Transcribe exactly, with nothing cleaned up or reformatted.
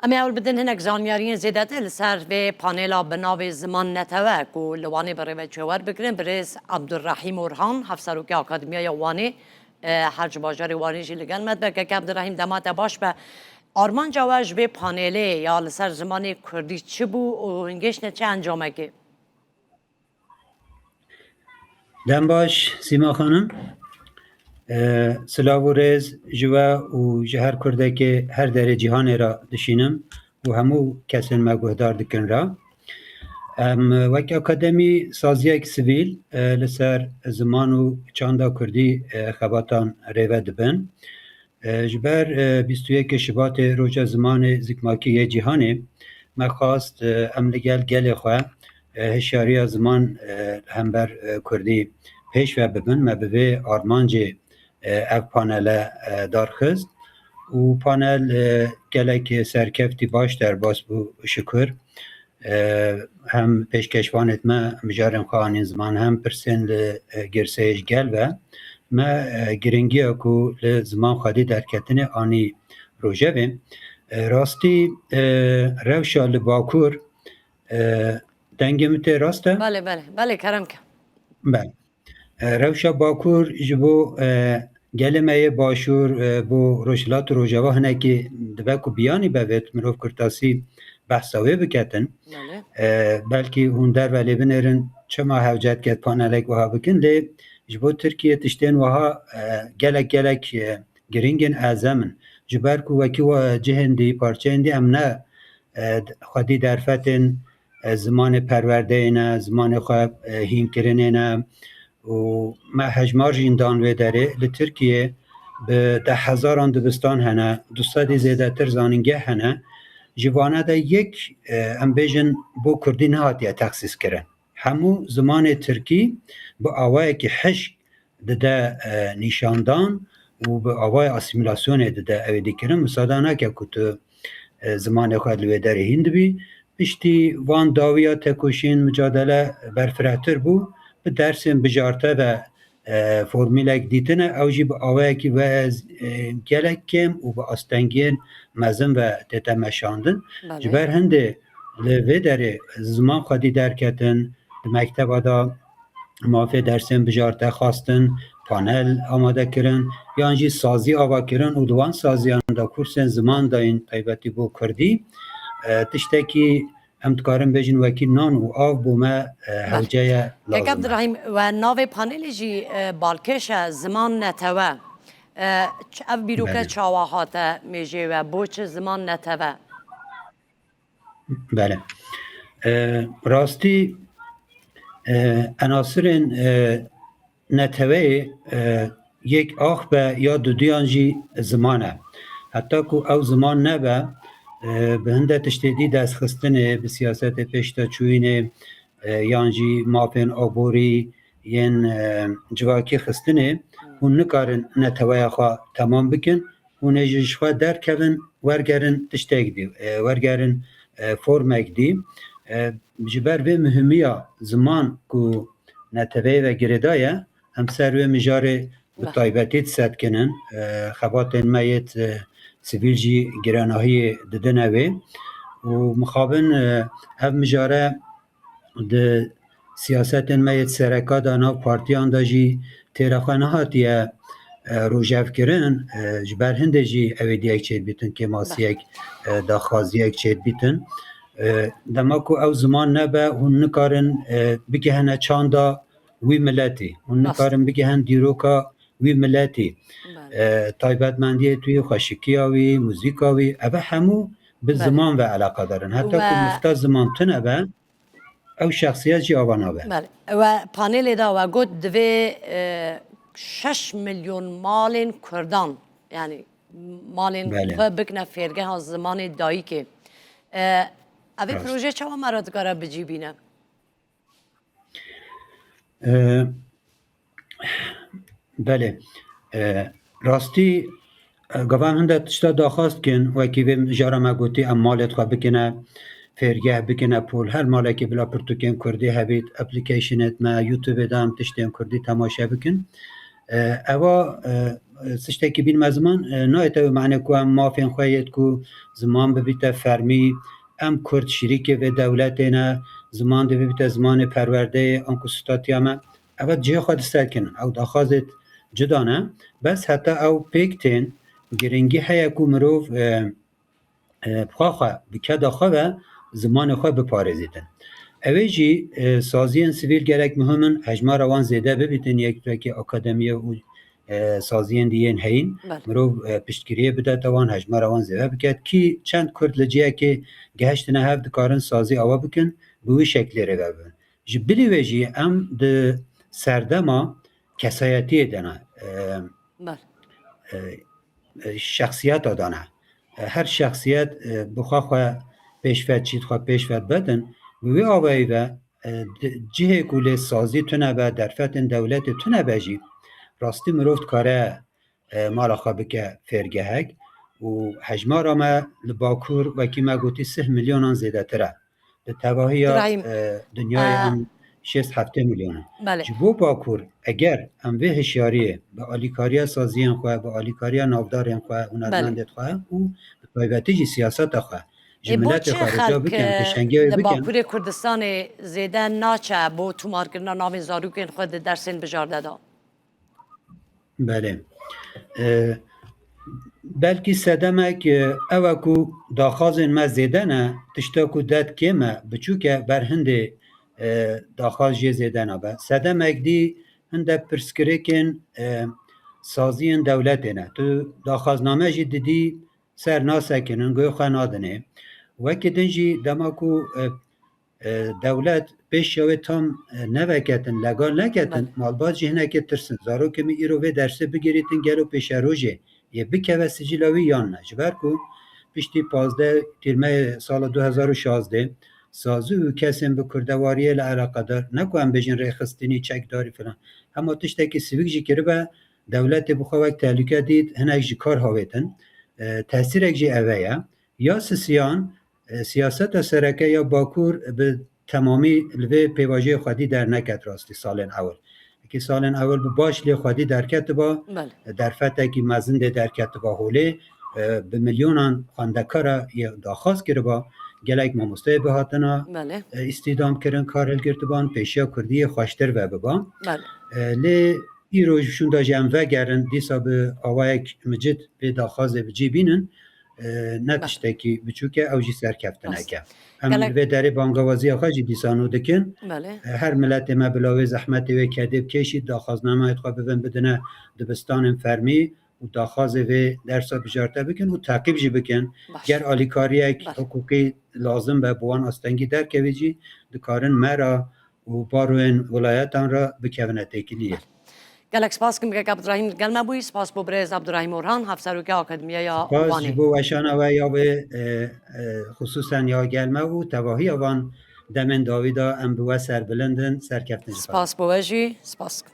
Em ê hewl bidin hinek zanyariyên zêdetir li ser vê panela bi navê Ziman Netewe ku li Wanê bi rê ve çêwer bikirin, birêz Abdurrahîm Orhan, Hevserokê Akademiya ya Wanê, e, her ji bajarê Wanê jî li gel me dibe. Keke Abdurrahîm, dema te baş be. Armanca we ji vê panelê ya li ser zimanê kurdî çi bû û hingêştine çi encamekê? Dem baş, Sîma Xanim. E, silav û rêz ji we û ji her Kurdekê her derê cîhanê re dişînim û hemû kesên me guhdar dikin re. Em wek akademî saziyek sivîl, e, li ser ziman û çanda kurdî, e, xebatan rêve dibin. E, ji ber, e, bîst û yekê Şibatê Roja Zimanê Zikmakî yê Cîhanê me xwast, e, em li gel gelê xwe, e, hişyariya ziman, e, hember, e, kurdî pêş ve bibin. Me bi vê armancê, e, ev panele, e, darxist û panel, e, gelek serkeftî baş derbas bû, şikur. E, hem pêşkeşvanêt me mijarên xwe anîn ziman, hem pirsên li, e, girseyê ji gel ve me, e, giringiya ku li ziman xwedî derketinê anî rojevê. E, rastî, e, rewşa li Bakur, e, dengê min tê rast e? Belê, belê, belê, kerem ke. Belê. E, rewşa Bakur ji bo, e, gelê me yê Başûr, e, bo Rojhilat û Rojava hinekî dibe ku biyanî be vêt mirov kurtasî behsa wê biketin. Belê. E, belkî hûn derve lê binêrin çima hewce diket panelek wiha bikin, lê ji bo Tirkiye tiştên wiha, e, gelek gelek, e, giring in, ezem in. Ji ber ku wekî we cihên dî, parçeyên dî em ne, e, xwedî derfetên, e, zimanê perwerdeyê ne, zimanê xwe, e, hînkirinê ne û me hejmar jîn dan wê derê. Li Tirkiyê bi deh hezaran dibistan hene, du sedî zêdetir zanîngeh hene. Ji vane de yek, e, em bêjin bo kurdî nehatiye texsîs kirin. Hemû zimanê tirkî bi awayekî hişk dide, e, nîşandan û bi awaya asîmîlasyonê dide ew ê dî kirin. Misada nake ku tu, e, zimanê xwe li wê derê hîn dibî. Piştî van dawiya tekoşîn, micadele berfirehtir bû. Bi dersên bijarte ve, e, formîlek dîtine, ew jî bi awayekî ve, e, gelek kêm û bi astengiyên mezin ve tête meşandin. Belê. Ji ber hindê li vê derê ziman xwedî derketin, di mekteba de mafê dersên bijarte xwestin, panel amade kirin, yan jî sazî ava kirin û di wan saziyan de kursên ziman dayîn, taybetî bo kurdî. E, tiştekî em dikarin bêjin wekî nan û av bo me, e, Belê. Hewce ye, Kek lazim e. Abdurrahîm, we navê panelê jî, e, balkêş e, Ziman Netewe. E, ç-, ev bîroke Belê. Çawa hate mêjê we? Bo çi Ziman Netewe? Belê. E, rastî, e, enasirên, e, neteweyê, e, yek ax be ya duduyan jî ziman e. Heta ku ew ziman nebe, e, bi hinde tiştê dî destxistinê, bi siyasetê pêşdaçûyînê, e, yan jî mafên aborî yên, e, civakî xistinê, hûn nikarin neteweya xwe temam bikin. Hûn ê ji, ji xwe derkevin, wergerin tiştek dî, e, wergerin, e, formek dî. E, ji ber vê muhimiya ziman ku neteweyê ve girêdaye, em ser wê mijarê bi Beh. Taybetî disetkinin. E, xebatên me yê, e, sivîl jî girenahiyê didine wê. Û mixabin, e, ev mijare di siyasetên me yê sereka de nav partiyan de jî têra xwe nehatiye, e, rojevkirin, e, ji ber hindê jî ew ê diyek çêdibîtin, kêmasiyek, e, daxwaziyek çêdibîtin. E, dema ku ew ziman nebe, hûn nikarin, e, bigihine çanda wî miletî. Hûn Rast. Nikarin bigihin dîroka wî miletî. Belê. E, taybetmendiyê wî, xweşikiya wî, muzîka wî, ev hemû bi Belê. Ziman ve eleqedar in. Heta ku Ve mifta ziman tune be, ew şexsiyet jî ava nabe. Belê. We panelê de we got divê, e, şeş milyon malên Kurdan, yani malên Belê. Xwe bikine fêrgeha zimanê dayikê. E, ev ê Rast. Proje çawa me re dikare bi cî bîne? E, belê. E, rastî, e, gava em hinde tişta daxwaz dikin, wekî vê mijara me gotî, em malê xwe bikine fêrgeh, bikine pol, her malekî bila pirtûkên kurdî hebît, applicationêt me, YouTube-ê de em tiştên kurdî temaşe bikin. E, eva, e, Tiştekî bînme ziman, e, nayê tevî mane ku em mafên xwe yêt ku ziman bibîte fermî, em Kurd şirîkê vê dewletê ne, ziman dê bibîte zimanê perwerdeyê, anku statiya me. Ev cihê xwe diserkinin. Ew daxwazê cuda ne. Bes heta ew pêk tên, giringî heye ku mirov, e, e, bi xwe xwe, bi keda xwe ve zimanê xwe biparêzîtin. Ew ê jî, e, saziyên sivîl gelek muhim in, hejmara wan zêde bibîtin, yek wekî akademiye û, e, saziyên dî yên heyîn. Belê. Mirov, e, piştgiriyê bidete wan, hejmara wan zêde biket. Kî çend Kurd li cihekê gehiştine hev dikarin sazî awa bikin, bi wî şeklê rê ve bibin. Ji bilî wê jî em di serdema kesayetiyê de ne. E, Belê. e, e, şexsiyeta dane. E, her şexsiyet, e, bi xwe xwe pêşvet çît, xwe pêşvet bedin. Bi wê awayî ve, e, di-, cihê ku lê sazî tune be, derfetên dewletê tune be jî, rastî mirov dikare, e, mala xwe bike fêrgehek û hejmara me li Bakur, wekî me gotî, sih milyonan zêdetir e. Li tevahiya, Dirahîm, e, dinyayê e, em şêst heftê milyon in. Belê. Ji bo Bakur, eger em vê hişyariyê bi alîkariya saziyên xwe, bi alîkariya navdarên xwe, Belê. hunermendên xwe û bi taybetî jî siyaseta xwe ji Ê, bo miletê çi xwe rica xelk, bikin, e, pêşengiya wê li bikin. Bakurê Kurdistanê zêde naçe bo tomarkirina navên zarokên xwe di dersên bijarde de? Belê. E, belkî sedemek, e, ew e ku daxwazên me zêde ne, tişta ku det kêm e, biçûk e, ber hindê, e, daxwaz jê zêde nabe. Sedemek dî hinde pirsgirêkên, e, saziyên dewletê ne. Tu daxwazname jî didî ser nasekinin, guhê xwe nadinê. Wekî din jî dema ku, e, e, dewlet pêşiya wê tam, e, neveketin, legal neketin, Belê. malbat jî hinekê tirsin. Zarokê min îro vê dersê bigirîtin, gelo pêşerojê yê bikeve sicîla wî yan ne? Ji ber ku piştî pazdeh tîrmeyê sala du hezar û şazdeh sazî û kesên bi kurdewariyê li eleqedar, ne ku em bêjin rêxistinî, çekdarî filan, hema tiştekî sivîk jî kiribe, dewletê bi xwe wek tehlûke dît, hinek ji kar havêtin. E, tesîrek jî eve ye. Ya sisiyan, e, siyaseta sereke ya Bakur bi temamî li vê pêvajoyê xwedî derneket rastî salên ewil. Wekî salên ewil bi baş lê xwedî derketiba, Belê. derfetekî mezin dê derketiba holê, e, bi milyonan xwendekara yê daxwaz kiriba, gelek mamosteyê bihatina, Belê. e, îstîdam kirin, kar hilgirtiban, pêşiya Kurdiyê xweştir vebiba. Belê. E, lê îro ji şûnda jî em vegerin, dîsa bi awayek micid vê daxwazê bi cî bînin, e, ne Belê. tiştekî biçûk e, ew jî serkeftinek e. Rast. Em Gelek li vê derê bangewaziya xwe jî dîsa nû dikin. Belê. E, her miletê me bila wê zehmetê wê kedê bikêşît, daxwaznameyê xwe bibin bidine dibistanên fermî û daxwazê vê dersa bijarte bikin û teqîb jî bikin. Baş. Ger alîkariyek Belê. hiqûqî lazim be, bi wan astengî derkevî jî dikarin me re û baroyên welayetan re bikevine têkiliyê. Belê. Gelek spas kim kek Abdurahîm li gel me bûyî. Spas bo birêz Abdurahîm Orhan, Hevserokê Akademiya ya Spas Wanê. ji bo weşana we ya wê, e, e, xisûsen ya gel me û tevahiya van demên dawî de em bi we serbilind in. Serkeftin ji xwe. Spas bo we jî. Spas kim.